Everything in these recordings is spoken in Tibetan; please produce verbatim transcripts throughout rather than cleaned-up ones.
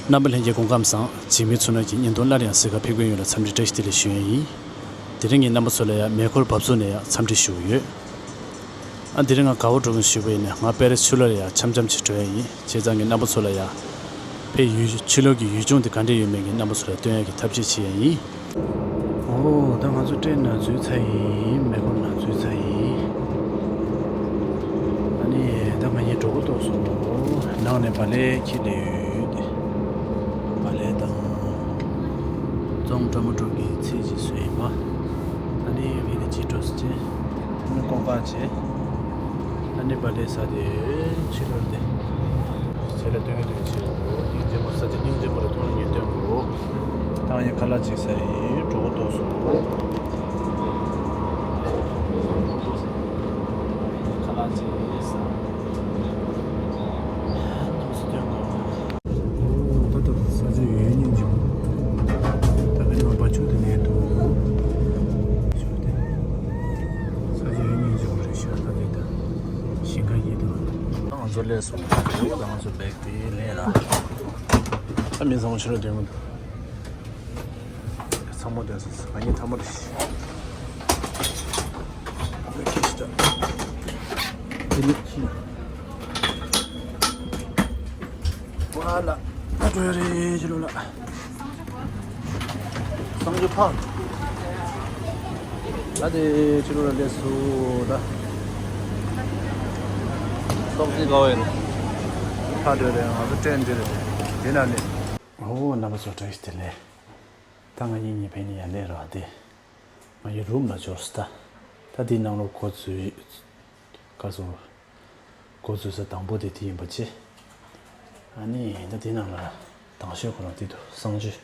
རྣམ་པ་ལྷན་རྒྱས་སྐུ་ཁམས་བཟང་། འཇིགས་མེད་ཚུལ་ཁྲིམས་ཀྱི་བརྙན་ཐུང་སླར་ཡང་གཟིགས་གར་ཕེབས་མཁན་ཡོངས་ལ་འཚམས་འདྲི་བཀྲ་ཤིས་བདེ་ལེགས་ཞུ་ཡས་ཡིན། དེ་རིང་ངས་རྣམ་པ་ཚོ་ལ་ཡང་མེ་འཁོར་འབབ་ཚུགས་ནས་ཡང་འཚམས་འདྲི་ཞུ་གི་ཡོད། ཨ་དེ་རིང་ང་ག་པར་འགྲོ་གི་ཞུས་པ་ཡིན་ན། ང་པེ་རི་ཆུ་ལོག་ལ་ཡང་འཆམ་འཆམ་ཅིག་འགྲོ་ཡས་ཡིན། བྱས་ཙང་ངས་རྣམ་པ་ཚོ་ལ་ཡང་ཕའི་ཡུལ་ཆུ་ལོག་གི་ཡུལ་ལྗོངས་དེ་ག་འདྲས་ཡོད་མེད་ངས་རྣམ་པ་ཚོ་ལ་སྟོན་ཡས་ཀྱི་ཐབས་ཤེས་བྱེད་ཡས་ཡིན། ཨོ་ད་ང་ཚོ་ཊེན་ནང་འཛུལ་ཚར་ཡིན། མེ་འཁོར་ནང་འཛུལ་ཚར་ཡིན། ཨ་ནི་ད་ང་གཉིས་འགྲོ་འགོ་བཙུགས་སོང་། ནང་ནས་བག་ལེབ་འཁྱེར་སླེབས་ཡོད། བག་ལེབ་དང་ཙོང་ཊ་མ་ཊོ་གི་ཚིལ་ཅིག་བཟོས་ཡིན་པ། ཨ་ནི་ཕ་གི་ཅིག་འགྲོ་སོང་བྱས། ཨ་ནི་ཀོ་ཀ་བྱས། ཨ་ནི་བག་ལེབ་ཟ་དེ་ཕྱི་ལོགས་དེ། ཚལ་ལ་སྟོན་གྱི་འདུག་ཕྱི་ལོགས་སྙིང་རྗེ་མོ། ས་ཆ་སྙིང་རྗེ་མོ་རེད། ཐོག་ནས་ངས་སྟོན་དགོས། ད་ངས་ཁ་ལག་ཅིག་ཟ་ཡིན། འགྲོ་འགོ་བཙུགས་སོང་། ཁ་ལག་ཅིག་ཟ། ཨ་ནི་སྟོན་དགོས། ད་ལྟ་ས་ཆ་ཡོད་སྙིང་རྗེ་མོ། ད་ལྟ་ང་བ་ཕྱུགས་དེ་ནས་འདུག་ཕྱུགས་དེ། ས་ཆ་ཡོད་སྙིང་རྗེ་མོ་རེད་ཤག་ད་འདི་ད་ཞིང་ཁ་ཡིན་འདུག་ང་ཚོ་སླེབས་སོང་། ད་ང་ཚོ་བེག་དེ་ལེན་ལ། ད་མི་ཚང་མ་ཕྱི་ལ་སྡོད་མི་འདུག་ཚང་མ་སྡོད་སོང་། ང་གཉིས་ཐ་མ་རེད། འདི་ནི་ཁྱི། ཝ་ལ། ད་འགྲོ་ཡ་རེད་ཕྱི་ལོགས་ལ། གསང་སྤྱོད་ཕག་ད་དེ་ཕྱི་ལོགས་ལ་སླེབས་སོང་ད། ཏོག་ཙི་དགའ་བོ་ཡིན། ཕག་འགྲོ་རེད། ང་ཚོ་ཊེན་འདི་རེད། དེ་ན་ནི། ཨོ་རྣམ་པ་ཚོ་བཀྲ་ཤིས་བདེ་ལེགས། ད་ང་གཉིས་གཉིས་ཕན་གཉིས་ཡར་སླེབས་རོགས་དེ། ང་གཉིས་རུམ་ལ་འབྱོར་སོང་ད། ད་དེའི་ནང་ལོགས་འགོ་འཛུལ། ག་སོ། འགོ་འཛུལ་ས་དང་པོ་དེ་དེ་ཡིན་པ་ཅི། ཨ་ནི་ད་དེའི་ནང་ལ་དང་ཤོས་ཁོ་རང་དེ་འདུག་གསང་སྤྱོད།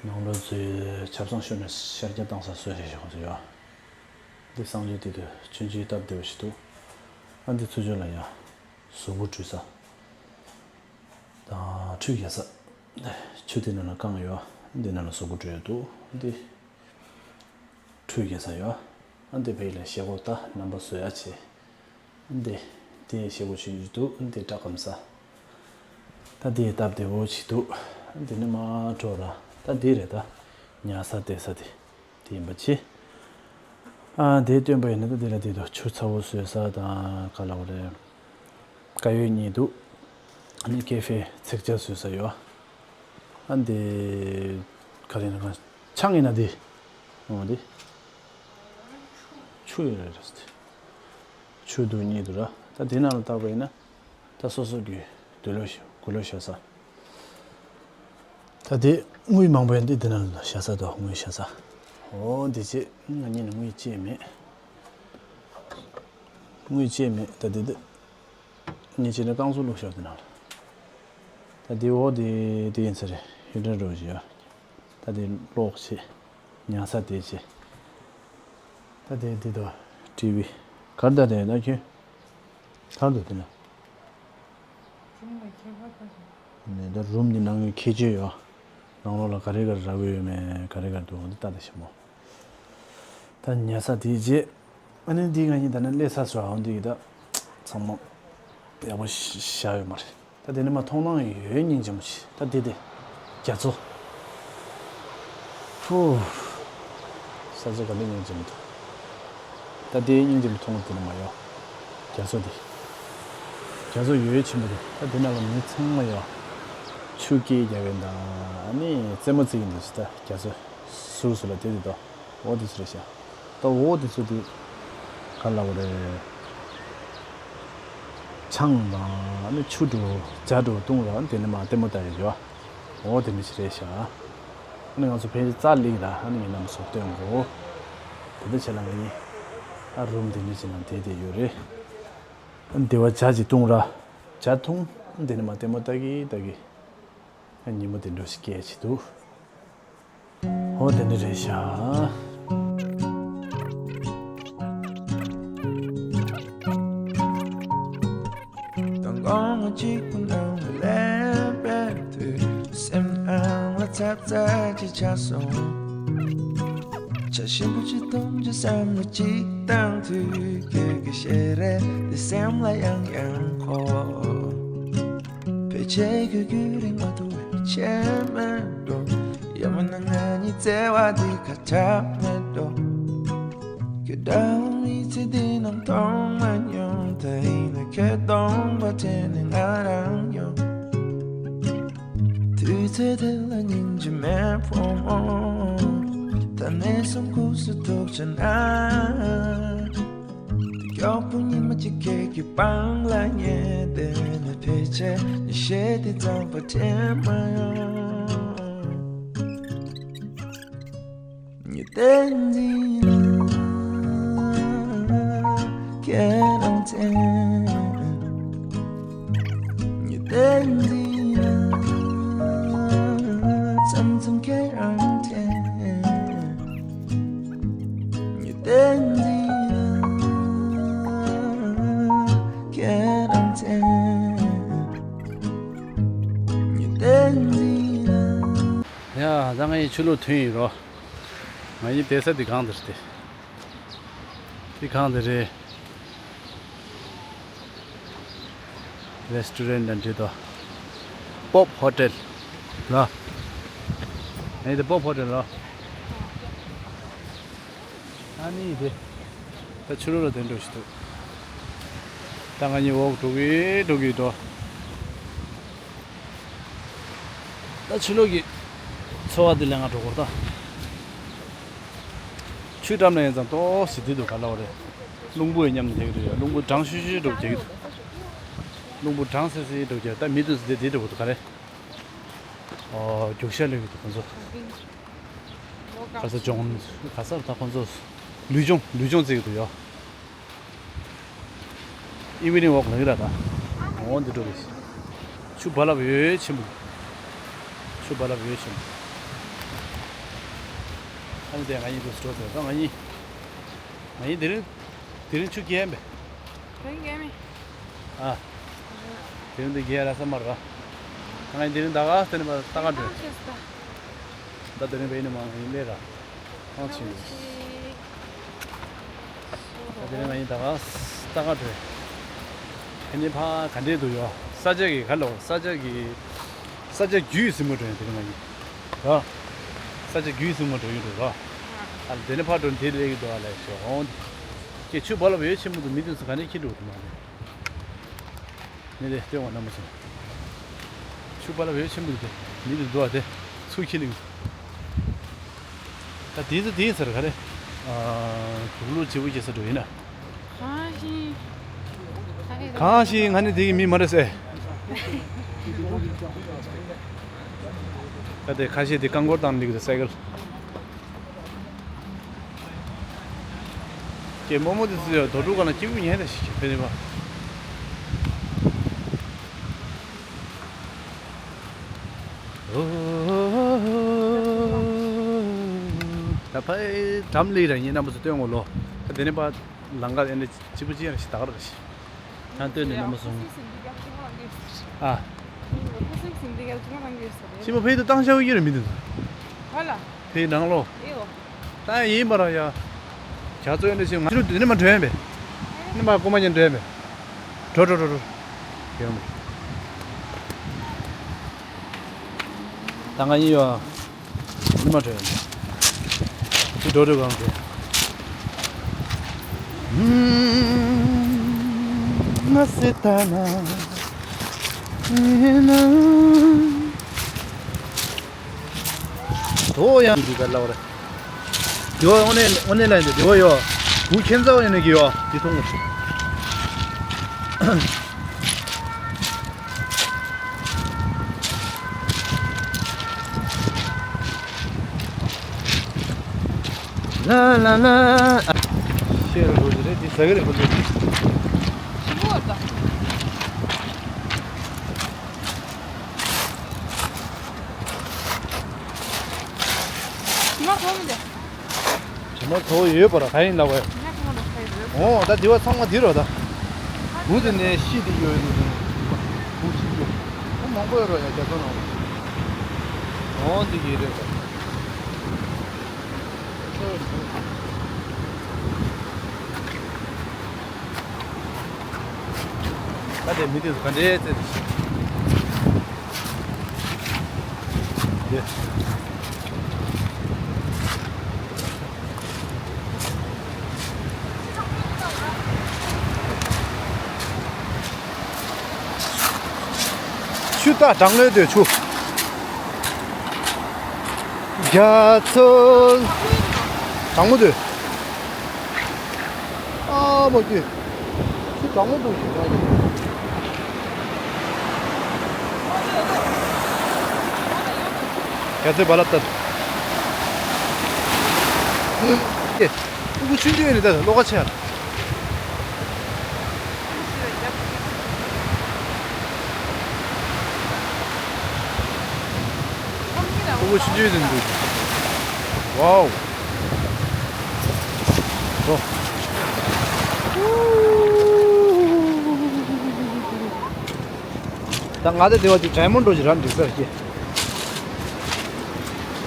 ནང་ལོགས་འཛུལ་ཆབ་གསང་ཤོར་ནས་ཤར་རྒྱག་བཏང་ས་བཟོས་རེད་ཤག་ཁོ་ཚོ་ཡོད། འདི་གསང་སྤྱོད་དེ་འདུག་ཆུང་ཆུང་སྟབས་བདེ་བོ་ཞིག་འདུག་ཨ་འདི་ཚུར་ཕྱོགས་ལ་ཡ། གཟུགས་པོ་འཁྲུད་ས། དང་ཁྲུས་རྒྱག་ས། ཆུ་དེ་ནང་ལ་བཀང་ཡོད། འདི་ནང་ལ་གཟུགས་པོ་འཁྲུད་ཡོད་འདུག་འདི། ཁྲུས་རྒྱག་ས་ཡོད། ཨ་འདི་བེག་ལ་ཤེལ་སྒོ་ད་རྣམ་པ་བཟོ་ཡ་བྱེད། ཨ་འདི། དེ་ཤེལ་སྒོ་ཆུང་ཆུང་འདུག་འདི་སྐྲ་སྐམ་ས། ད་དེ་སྟབས་བདེ་བོ་ཞིག་འདུག་འདི་ནི་མ་འགྲོ་ར། ད་འདི་རེད་ད། ཉལ་ས་བསྡད་ས་དེ། དེ་ཡིན་པ་ཆེ། ཨ་དེ་སྟོན་པ་ཡིན་ན་ད་དེ་ལ་དེ་དུ་ཆུ་ཚ་བོ་བཟོས་ས་དང་ག་ལ་བ་རེད། དཀར་ཡོལ་གཉིས་འདུག་ཨ་ནི་ཀེ་ཧྥེ་ཚིག་ཇ་བཟོས་ས་ཡོད། ཨ་འདི་ག་རེ་ཡིན་ན་ཆང་ཡིན་ན་འདི། འོ་འདི། ཆུ་ཡོད་རེད་རེད། ཆུ་འདུག་གཉིས་འདུག་ར། ད་དེ་ནང་ལ་བཏགས་པ་ཡིན་ན། ད་སོ་སོ་གི་འདོད་ལོ་ཞིག་གུ་ལོ་བཞག་ས། ད་དེ་དངུལ་མང་པོ་ཡིན་དུས་དེ་ནང་ལ་བཞག་ས་དང་དངུལ་བཞག་ས། འོ་འདི་བྱས་ང་གཉིས་ནི་དངུལ་ཅི་ཡང་མེད། དངུལ་ཅི་ཡང་མེད། ད་དེ་དེ། ངས་བྱས་ན་རྐང་བཙུགས་བླུགས་ཤོག་དེ་ནང་ལ། ད་དེ་འོ་དེ་དེ་ཡིན་ས་རེད། ཧིན་ཏྲན་རོ་བཞི་ཡ། ད་དེ་ཀློག་བྱས། ཉལ་ས་དེ་བྱས། ད་དེ་དེ་དང་ཊི་ཝི། གར་ད་དེ་ན་ཁྱོད། ཐང་དུ་དེ་ན། ནས་ད་རུམ་འདི་ནང་གི་ཁྱད་ཆོས་ཡོད། ནང་ལོགས་ལ་ག་རེ་ག་རེ་རག་གི་ཡོད་མེད་ག་རེ་ག་རེ་འདུག་འོ་འདི་ལྟ་ད་ཞིམ་མོ། ད་ཉལ་ས་དེའི་རྗེས། ཨ་ནི་འདི་ང་གཉིས་ད་ནི་སླེབས་ཚར་སོང་། འོ་འདི་གི་ད་ཚང་མ་ཡག་པོ་བཞག་ཡོད་མ་རེད། ད་དེ་ནི་མ་མཐོང་སྣང་ཡོད་སྙིང་རྗེ་མོ་ཞིག་ད་དེ་དེ་རྒྱ་མཚོ། ཧུ། ས་ཆ་ག་འདྲ་སྙིང་རྗེ་མོ་འདུག་ད་དེ་སྙིང་རྗེ་མོ་མཐོང་དེ་ནི་མ་ཡོད། རྒྱ་མཚོ་དེ། རྒྱ་མཚོ་ཡོད་ཆེན་པོ་རེད། ད་དེ་ནང་ལ་མི་ཚང་མ་ཡོད། ཆུ་སྐྱེལ་རྒྱག་གིན་དང་ཨ་ནི་རྩེད་མོ་རྩེ་གིན་འདུག་ད་རྒྱ་མཚོ་ཟུར་ཟུར་ལ་དེ་དེ་དོ། འོ་དེ་ཚོ་རེད་ཤག་ད་འོ་དེ་ཚོ་དེ་ག་ལ་བ་རེད། ཆང་དང་ཨ་ནི་ཆུ་འགྲོ་ཇ་འགྲོ་བཏུང་ར་དེ་ནི་མ་ལྟད་མོ་ལྟ་ཡི་ཡོད། འོ་དེ་འདྲ་ཞིག་རེད་ཤག་ཨ་ནི་ང་ཚོ་ཕན་ཚུན་རྩ་ལིང་ར་ཨ་ནི་ངའི་རྣམ་པ་ཚོ་སྟོན་གོ། དེ་འདྲ་བྱས་ན་ང་གཉིས་ཨ་རུམ་དེ་འདྲ་ཞིག་ནང་བསྡད་བསྡད་ཡོད་རེད། ཨ་ནི་དེ་བ་ཇ་ཅིག་བཏུང་ར། ཇ་འཐུང་། ཨ་ནི་དེ་ནི་མ་ལྟད་མོ་ལྟ་གི་ལྟ་གི་ཉིན་མོ་དེ་འདྲ་ཞིག་སྐྱེལ་བྱེད་དུ། ཧོ་དེ་འདྲ་རེད་ཤག་དང་དགོང་མོ་གཅིག་པུ་ནང་ལ་ལན་པའི་དུས། སེམས་ནང་ལ་ཚ་ཚ་ཅིག་ཆགས་སོང་། ཇ་ཞིམ་པོ་ཅིག་འཐུང་ཅིག་བསམ་བློ་ཅིག་བཏང་དུས། ཁྱོད་ཀྱི་ཞལ་རས་དེ་སེམས་ལ་ཡང་ཡང་འཁོར། ཕལ་ བྱེད་དགོས་རྒྱུ་རིང་མ་ཐུབ་པའི་ཆད་མེད་འགྲོ། ཡང་མིན་ན་ང་གཉིས་བརྩེ་བ་འདི་ཁ་ཆག་མེད་འགྲོ། ཁྱོད་འདྲ་བོ་མི་ཚེ་འདི་ནང་མཐོང་མ་མྱོང་། ད་ཡིན་ན་ཁྱོད་སྟོང་པ་དྲན་ནས་ང་རང་ཡོང་། དུས་ཚོད་དེ་ལ་སྙིང་རྗེ་མེད་ཕོ་མོ། ད་ནས་བཟུང་ཁུག་སུ་ཐུག་ཆ་ན། དེ་མགྱོགས་པོ་ཉི་མ་གཅིག་ཁྱེད་ཀྱི་པང་ལ་ཉལ་བསྡད་ན། ཕལ་ཆེར་ནི་ཤེས་དེ་ཙམ་པ་དྲན་མ་ཡོང་། ཉི་ཟླ་འདི་ལ་ཁྱེད་རང་དྲན། ཉི་ཟླ་འདི་ལ་མཚམས་མཚམས་ཁྱེད་རང་དྲན། ཉི་ཟླ་འདི་ལ་ཁྱེད་རང་དྲན། ཉི་ཟླ་འདི་ལ། ཡ། ད་ང་ཡི་ཆུ་ལོག་ཐོན་ཡིན་རོ། ང་ཡི་བསྡད་ས་འདི་གང་འདིར་ཏེ། འདི་གང་འདི་རེད། རེ་སི་ཊོ་རན་ཊི་འདྲ་འདྲ་དོ། པོབ་ཧོ་ཊེལ་ལ། ངའི་དེ་པོབ་ཧོ་ཊེལ་ལ། ཨ་ནི་དེ། ད་ཆུ་ལོག་ལ་དེ་འགྲོ་ཞིག་འདུག་ད་ང་གཉིས་འོག་འགྲོ་གི་འགྲོ་གི་འགྲོ། ད་ཕྱི་ལོགས་ཀྱི་འཚོ་བ་འདི་ལས་ང་འགྲོ་དགོས་ད། ཆུ་འགྲམ་ལ་ཡིན་ཙང་ཏོག་ཙམ་འདི་འདུག་ག་ལ་བ་རེད། རླུང་བུ་ཡི་མཉམ་དུ་རྒྱག་གི་འདུག་ཡ། རླུང་བུ་གྲང་ཤུར་ཤུར་འགྲོ་རྒྱག་གི་འདུག་རླུང་བུ་གྲང་སིལ་སིལ་འགྲོ་རྒྱག་ད་མི་འདུག་ཟེར་དེ་འདི་འགྲོ་གི་འདུག་ག་རེད། ཨོ། རྒྱུག་ཤར་ལུས་ཀྱི་འདུག་ཁོང་ཚོ། ག་ས་ལྗོངས་ག་ས་ད་ཁོང་ཚོ། ལུས་སྦྱོང་ལུས་སྦྱོང་རྩེ་གི་འདུག་ཡ། ཨི་ཝི་ནིང་ཝོག་ལ་ཡོད་ར་ད། འོ་འདི་འགྲོ་གི། ཆུ་རྦ་རླབས་ཡོད་ཆེན་པོ། ཆུ་རྦ་རླབས་ཡོད་ཆེན་པོ། ཨ་ནི་དེ་ང་གཉིས་འདུག་སྤྲོ་ཚེ་ད་ང་གཉིས། ང་གཉིས་དེ་རིང་། དེ་རིང་ཆུ་རྒྱས་མེད། དེ་རིང་རྒྱས་མེད། ཨ། དེ་རིང་འདི་རྒྱས་ར་ས་མ་ར། ང་གཉིས་དེ་རིང་ད་ག་སྟེ་ནི་མ་ད་ག་འགྲོ། ད་དེ་རིང་བས་ནི་མ་ཡིན་ལེ་ར། ཨང་ཆི། ད་དེ་རིང་ང་ཡིན་ད་ག་ད་ག་འགྲོ། ཨ་ནི་ཕ་ག་འདྲས་འདུག་ཡོ། ས་ཆ་གི་ག་ལོ་ས་ཆ་གི། ས་ཆ་རྒྱུས་ཟིན་མོ་འགྲོ་ཡོད་དེ་རིང་ང་ཡིན། ར། ས་ཆ་རྒྱུས་ཟིན་མོ་འགྲོ་ཡོད་འགྲོ་ར། ཨ་ལ་དེ་ནི་ཕ་འགྲོ་དེ་ལས་ཡོད་འདུག་ཨ་ལས་ཤོ་འོང་། ཀྱེ་ཆུ་བ་ལ་ཡོད་ཆེན་མོ་འདུག་མི་འདུག་ས་ག་ནས་ཁྱི་འགྲོ་འདུག་མ་རེད། ནི་རེད་ལྟོས་འོང་ན་མ་སོང་། ཆུ་བ་ལ་བེའུ་ཆེན་པོ་དེ་མི་དེ་འདུག་ཨ་དེ་ཚུར་ཁྱེར་ལིང་། ད་དེ་ཚོ་དེ་ཟེར་ག་རེ། དུག་ལོག་བྱེད་པོ་བྱེད་ས་འགྲོ་ཡིན་ན། གང་ཞིག་གང་ཞིག་ང་ནི་དེ་གི་མི་མ་རེད་ཟེར། ད་དེ་ཁ་ཤས་དེ་རྐང་འཁོར་བཏང་འདུག་གི་སའི་ཀལ། ཀྱེ་རྨོ་མོ་དེ་ཚོ་ཡང་རྡོ་གྲུ་སྒང་ལ་སྐྱིད་པོ་ཉལ་ད་ཞིག་ཕེབས་ནས་པ། ད་ཕའི་འགྲམ་ལི་ར་ངའི་རྣམ་པ་ཚོ་སྟོན་ངོ་ལོ། ད་དེ་ནས་པ་ལང་ཀ་ཨེ་འདྲ་གཅིག་པུ་ཅི་ཡང་ཞིག་ད་ག་ར་ཞིག་ཡང་སྟོན་ནས་རྣམ་པ་ཚོ། ཨ། ཕྱི་མ་ཕའི་དུ་བཏང་བཞག་ཡོད་རེད་མི་འདུག་ཧ་ལ། ཕའི་ནང་ལོ། ཨེ་ཡོ། ད་ཡིན་པ་ར་ཡ། རྒྱ་མཚོ་ཨེ་འདྲ་ཞིག་ང་ཚོ་འདི་ནས་མ་འགྲོ་ཡ་མེད། ནི་མ་རྐུ་མ་ཉན་འགྲོ་ཡ་མེད། འགྲོ་འགྲོ་འགྲོ་འགྲོ། ཡོང་མེད། ད་ང་ཡིན་ཡོ། འདི་ནས་མ་འགྲོ་ཡ་མེད། ཅི་འགྲོ་འགྲོ་གང་འགྲོ། ང་སེ་ད་ན། ཡིན་ན། དོ་ཡང་འདི་ག་ལ་བ་རེད། དེ་བ་ཨོ་ནེ་ཨོ་ནེ་ལ་ཡིན་དེ་བ་ཡོ། བུ་ཁྱེད་ཚ་བ་ཡིན་ནི་གི་ཡོ། དེ་མཐོང་ངོ་ཤེས། ལ་ལ་ལ། ཤེས་རུ་འགྲོ་གི་རེད་དེ་ཟ་གི་རེད་ཁོ་ཚོ། ཞི་མོ་བ་ད། ཞི་མ་ཐོག་མི་འདུག་དྲི་མ་ཐོག་ཡོད་པ་ར་ག་ཡིན་ལབ་བས། ཉག་གི་མ་འདུག་ཁ་ཡི་འདུག་འོ་ད་འདི་བ་ཚང་མ་འདི་རོ་ད། བུ་དེ་ནས་ཤི་དེ་ཡོད་ནི་དེ་ནས་བུ་ཤི་རྒྱུ། བུ་མང་པོ་ཡོད་རོ་ཡ་རྒྱ་མཚོ་ནང་ལ། འོ་འདི་གི་རེད་ད། ད་དེ་མི་དེ་ཚོ་ག་འདྲས་རྩེ་དེ་ཤི། ཆུ་ད་གྲང་ལོས་དོད་ཆུ། རྒྱ་མཚོ། གྲང་མོ་དོད། ཨ་མ་ཀི། ཆུ་གྲང་མོ་འདུག་ཞིག་ཡ་ཡིན། རྒྱ་མཚོའི་རྦ་རླབས་ལྟར། ཨེ། ཕྲུ་གུ་ཆུང་ཆུང་ཡིན་ནི་ད་བློ་ཁ་ཆེ་ཡ། ཕྲུ་གུ་ཆུང་ཆུང་ཡིན་འདུག་ཝའོ། ཨོ། ད་ང་དེ་དེ་བ་དེ་དྲན་མོ་འགྲོ་ཅི་ར་འགྲིག་ས་རེད།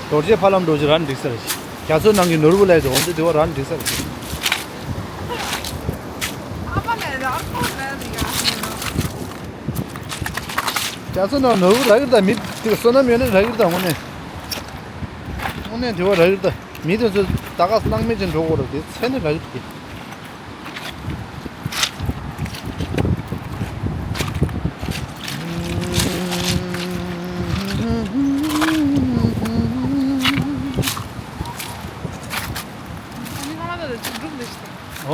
རྡོ་རྗེ་ཕ་ལམ་འགྲོ་ཅི་ར་འགྲིག་ས་རེད། རྒྱ་མཚོ་ནང་གི་ནོར་བུ་ལས་དེ་འོན་ཏེ་དེ་བ་ར་འགྲིག་ས་རེད། རྒྱ་མཚོ་ནང་ནོར་བུ་རག་གི་རེད་ད། མི་དེ་བསོད་ནམས་ཡོད་ན་རག་གི་རེད་ད། དངོས་གནས་དངོས་གནས་དེ་བ་རག་གི་རེད་ད། མི་དེ་ཚོ་ད་ག་སྣང་མེད་ཅིག་འགྲོ་གི་རེད་དེ་ཚེ་ནི་རག་གི་རེད།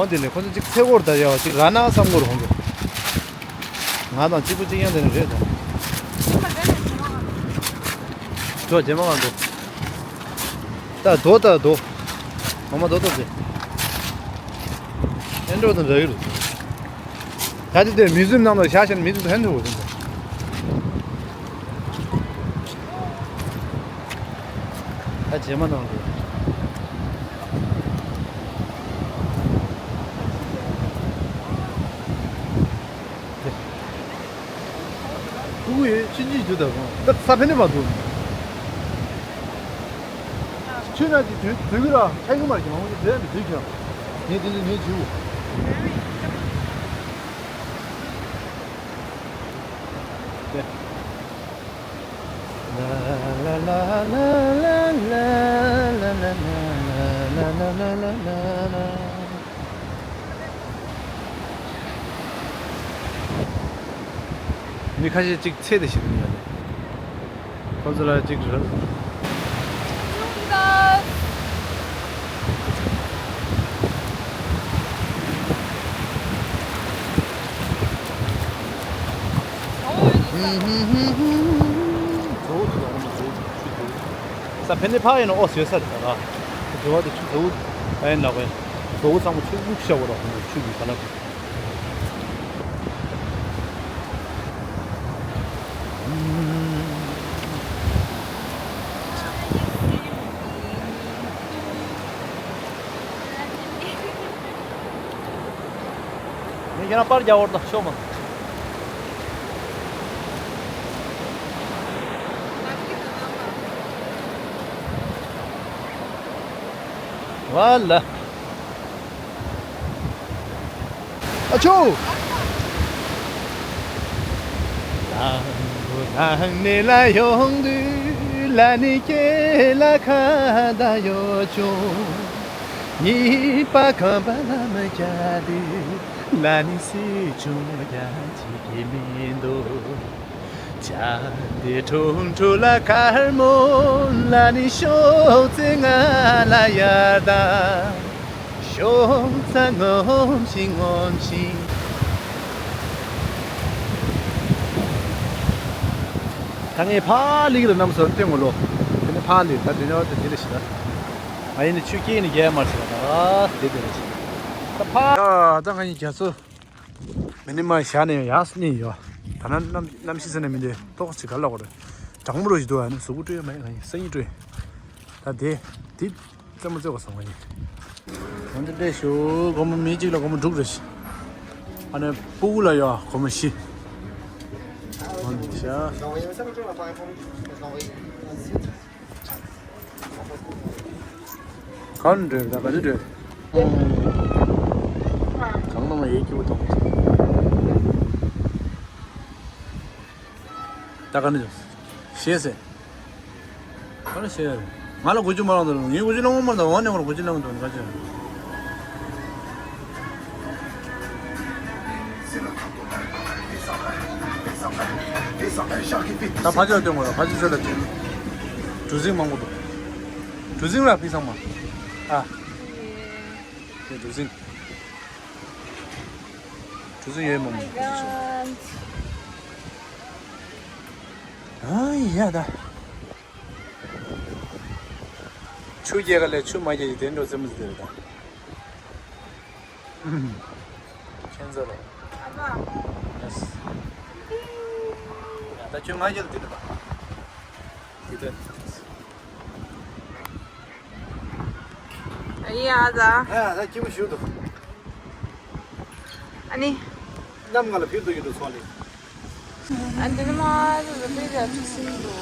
འོ་དེ་ལས་ཁོ་ཚོ་གཅིག་ཚེ་སྐོར་ད་ཡ་བ་གཅིག་ར་ན་བསམ་སྐོར་ཧོང་གི། ང་དང་གཅིག་པུ་གཅིག་ཡང་དེ་ནི་རེད་ད། ཇོ་རྗེས་མ་གང་འགྲོ། ད་རྡོ་ད་རྡོ། མ་མ་རྡོ་རྡོ་དེ། ཨེ་འགྲོ་དང་འདྲ་གི་རེད། ད་དེ་དེ་མི་ཟུམ་ནང་ལ་བཞག་བཞག་ན་མི་ཟུམ་ཧན་ཐུབ་པ་ཟིན་ད། ད་རྗེས་མ་ནང་དུ། ཕྲུ་གུ་ཡོད་ཕྱིན་ཅི་འཇུ་ད་གོང་ད་ས་ཕན་ནི་མ་འདུག་ཆུ་ན་ཅི་དུས་དུས་གི་ར་ཁྱེད་ཀྱི་མར་གྱི་མང་པོ་ཅིག་བསྡད་མི་དུས་ཀྱང་ངས་དེ་ཚོ་ངས་བྱིའུ། མི་ཁ་ཤས་ཅིག་ཚེ་དེ་ཞིག་ཡོད་རེད། ཁོ་ཚོ་ལ་ཅིག་རེད། ས་ཕན་ནི་ཕ་ཡིན་ན་ཨོ་ཟེར་ས་རེད་ད་ར། དེ་བ་དེ་ཆུ་ཟོ་ཨ་ཡིན་ལགས་པས། ཟོ་ཚང་མ་ཆུ་དབུགས་ཤ་བོ་ར་ཁོང་ཆུ་གི་ག་ལ་གི། ངས་ཁྱེད་རང་པར་རྒྱག་འོར་དང་ཤོག་མ། ཝ་ལ། ཨ་ཆོ། ད་ངས་ཕར་ལི་གི་ལ་གནམ་སོ་སྟོན་ངོ་ལོ། དེ་ནས་ཕར་ལི་ད་དེ་ནས་བ་དེ་དེ་ལ་ཞིག་ད། ང་ཡིན་ནི་ཆུ་སྐྱེས་ནི་རྒྱལ་མར་ཞིག་ད་དེ་དེ་ལ་ཞིག་ད་ཕར། ད་ང་ཡིན་རྒྱ་མཚོ། མི་ནི་མ་ཞག་ནས་ཡང་ཡག་སྙིང་ཡོད། ད་ན་གནམ་གནམ་གཤིས་ཟེར་ནས་མི་འདི་ཏོག་ཅིག་ག་ལ་གོ་རེད། གྲང་མོ་རོ་ཞིག་འདུག་ཨ་ནི་གཟུགས་པོ་སྤྲོད་མ་ཡིན་ང་ཡིན་སང་ཉིན་སྤྲོད། ད་དེ་དེ་རྩེད་མོ་རྩེ་བ་སོང་ང་ཡིན། ང་འདི་འདྲས་ཞུ་སྒོར་མོ་མི་གཅིག་ལ་སྒོར་མོ་དྲུག་རེ་ཞིག་ཨ་ནི་སྤུ་གུ་ལ་ཡོད་སྒོར་མོ་བཞི། ང་འདི་ཤ། གང་འདྲ་ད་ག་འདྲ་འདྲ། གང་ན་མ་ཡེ་སྐྱིད་པོ་གཏོང་། ད་ག་འདྲ་ཞེས་ཟེར། ག་རེ་བྱས། ང་ལ་གོ་རྒྱུ་མ་རང་འདུག་ངས་གོ་རྒྱུ་ལ་ངོ་མ་དང་འོ་ནས་ང་ལ་གོ་རྒྱུ་ལ་ངོ་འདུག་ནི་ག་ཅི། ད་ཕ་ཆོས་སྟོན་དགོས་ལ་ཕ་ཆོས་ཆོས་ལ་ཅི། གྲུ་གཟིངས་མང་པོ་འདུག་གྲུ་གཟིངས་ལ་ཕིག་ཚང་མ། ཨ། དེ་གྲུ་གཟིངས། གྲུ་གཟིངས་ཡོད་མང་པོ་འདུག་ཨ་ཡ་ད། ཆུ་རྒྱག་ག་ལས་ཆུ་མ་རྒྱག་གི་དེ་འགྲོ་ཙེ་མོ་ཟེར་དེ་རེད་ད། ཁྱེད་ཚོ་རེད། ཨ་ཕ། ཡེ་སི། ཡ་ད་ཁྱོད་ང་རྒྱལ་དེ་རེད་ད། དེ་ད། ཨ་ཡ་ཨ་ཟ། ཨ་ད་སྐྱིད་པོ་ཞུ་འདུག་ཨ་ནི། གནམ་ང་ལ་ཕིབ་འདུག་ཡིན་འདུག་ཚོགས་ལས། ཨ་འདི་ནི་མ་ཟེར་ཟེར་པའི་ར་ཐུག་སིན་འདུག་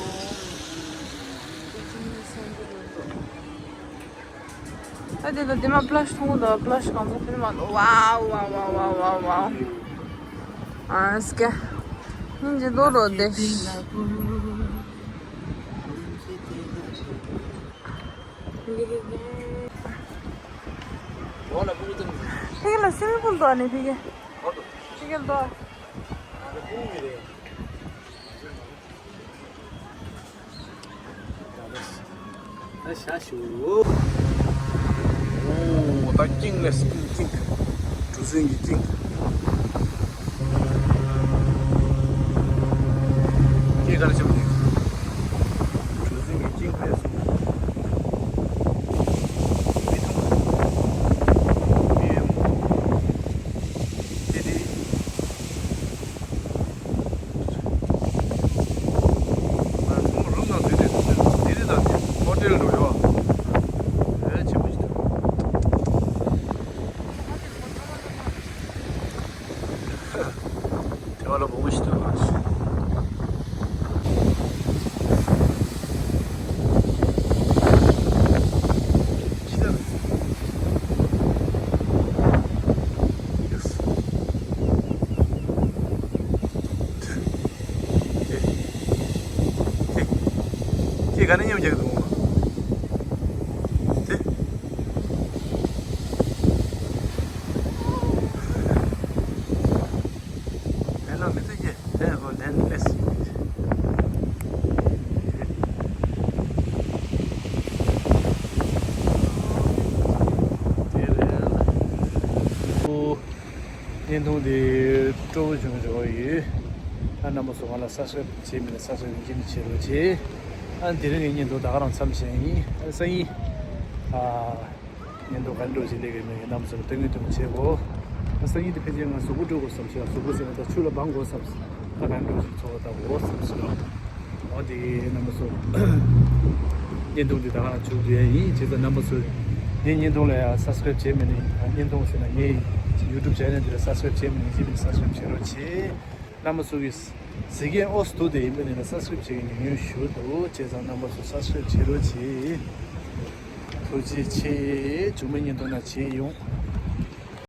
ཨ་འདི་ལ་འདི་མ་པླ་ཤི་མཐོང་གི་འདུག་པླ་ཤི་གང་ཚང་འདི་མ་འདུག་ཝའོ་ཝའོ། ཨ་སྐྱ། ཉིན་གྱི་ལོ་རོ་དེ། ཕ་གི་ལ་སིམ་པུལ་འདུག་ཨ་ནི་ཕ་གི། ཕ་གི་འདུག་ད་ཤ་ཞུ། ཨོ་ད་ཀིང་ལས་ཀིང་ཀིང་། གྲུ་གཟིངས་ཀྱི་ཀིང་། ཀིང་ག་རེ་བྱེད་པ་ནི། གྲུ་གཟིངས་ཀྱི་ཀིང་ཕེབས་སོང་། མི་ཐུང་། མི་ཡོད་མོ། དེ་དེ། ང་ཚོ་རུམ་ནང་འཛུལ་ནས་འདི་རི་དང་འདི་ཧོ་ཊེལ་འགྲོ་ཡོད། ཨེ་ཆེན་པོ་ཞིག་འདུག་དེ་བ་ལ་བོང་བུ་ཞིག་འདུག་ཁྱི་དང་། ཁྱེད་ག་ནས་ཉོས་རྒྱག་གི་འདུག་དེ། དེ་ལ་མི་ཚེ་སྐྱེལ་དེ་གོ་ལན་ལེས། དེ་རེད། བརྙན་ཐུང་འདི་སྤྲོ་པོ་བྱུང་བའི་རེ་བ་ཡོད། ཨ་རྣམ་པ་ཚོ་ང་ལ་སབ་སི་ཀ་རེབ་བྱས་མེད་ན་སབ་སི་ཀ་རེབ་ཡིན་གཅིག་མིན་གཅིག་བྱེད་རོགས་བྱེད། ཨ་འདི་རིང་གི་བརྙན་ཐུང་ད་ག་རང་མཚམས་བཞག་ཡིན། ཨ་སང་ཉིན་ཨ་བརྙན་ཐུང་ག་འདྲ་ཞིག་སླེབས་ཀྱི་མེད་ཀྱི་རྣམ་པ་ཚོ་ལ་སྟོན་གྱི་འདུག་བྱེད་གོ། ཨ་སང་ཉིན་དེ་ཕལ་ཆེར་ང་གཟུགས་པོ་འགྲོ་དགོས་བསམ་ཞིག་གཟུགས་པོ་ཟེར་ན་ད་ཆུ་ལ་སྦང་དགོས་བསམ། ད་ག་འདྲ་ཞིག་འཚོ་བ་ལྟ་དགོས་བསམ་ཞིག་རོགས། འོ་དེ་རྣམ་པ་ཚོ། བརྙན་ཐུང་འདི་ད་ག་རང་མཇུག་བསྡུ་ཡ་ཡིན། བྱས་ཙང་རྣམ་པ་ཚོས་ངའི་བརྙན་ཐུང་ལ་ཡང་སབ་སི་ཀ་རེབ་བྱས་མེད་ན། བརྙན་ཐུང་ཟེར་ན་ངའི་ཡུ་ཊུབ་ཆེ་ནལ་འདི་ལ་སབ་སི་ཀ་རེབ་བྱས་མེད་ན་ཅི་མིན་སབ་སི་ཀ་རེབ་བྱེད་རོགས་བྱེད། རྣམ་པ་ཚོ་གིས་གཟིགས་མཁན་ཨོ་སི་འདུག་དེ་ཡིན་པ་ཡིན་ན་སབ་སི་ཀ་རེབ་བྱེད་ཀྱི་ཉུང་ཉུང་ཞུ་འདུག་བྱས་ཙང་རྣམ་པ་ཚོ་སབ་སི་ཀ་རེབ་བྱེད་རོགས་བྱེད། ཐུགས་རྗེ་ཆེ། མཇུག་མའི་བརྙན་ཐུང་ནང་མཇལ་ཡོང་།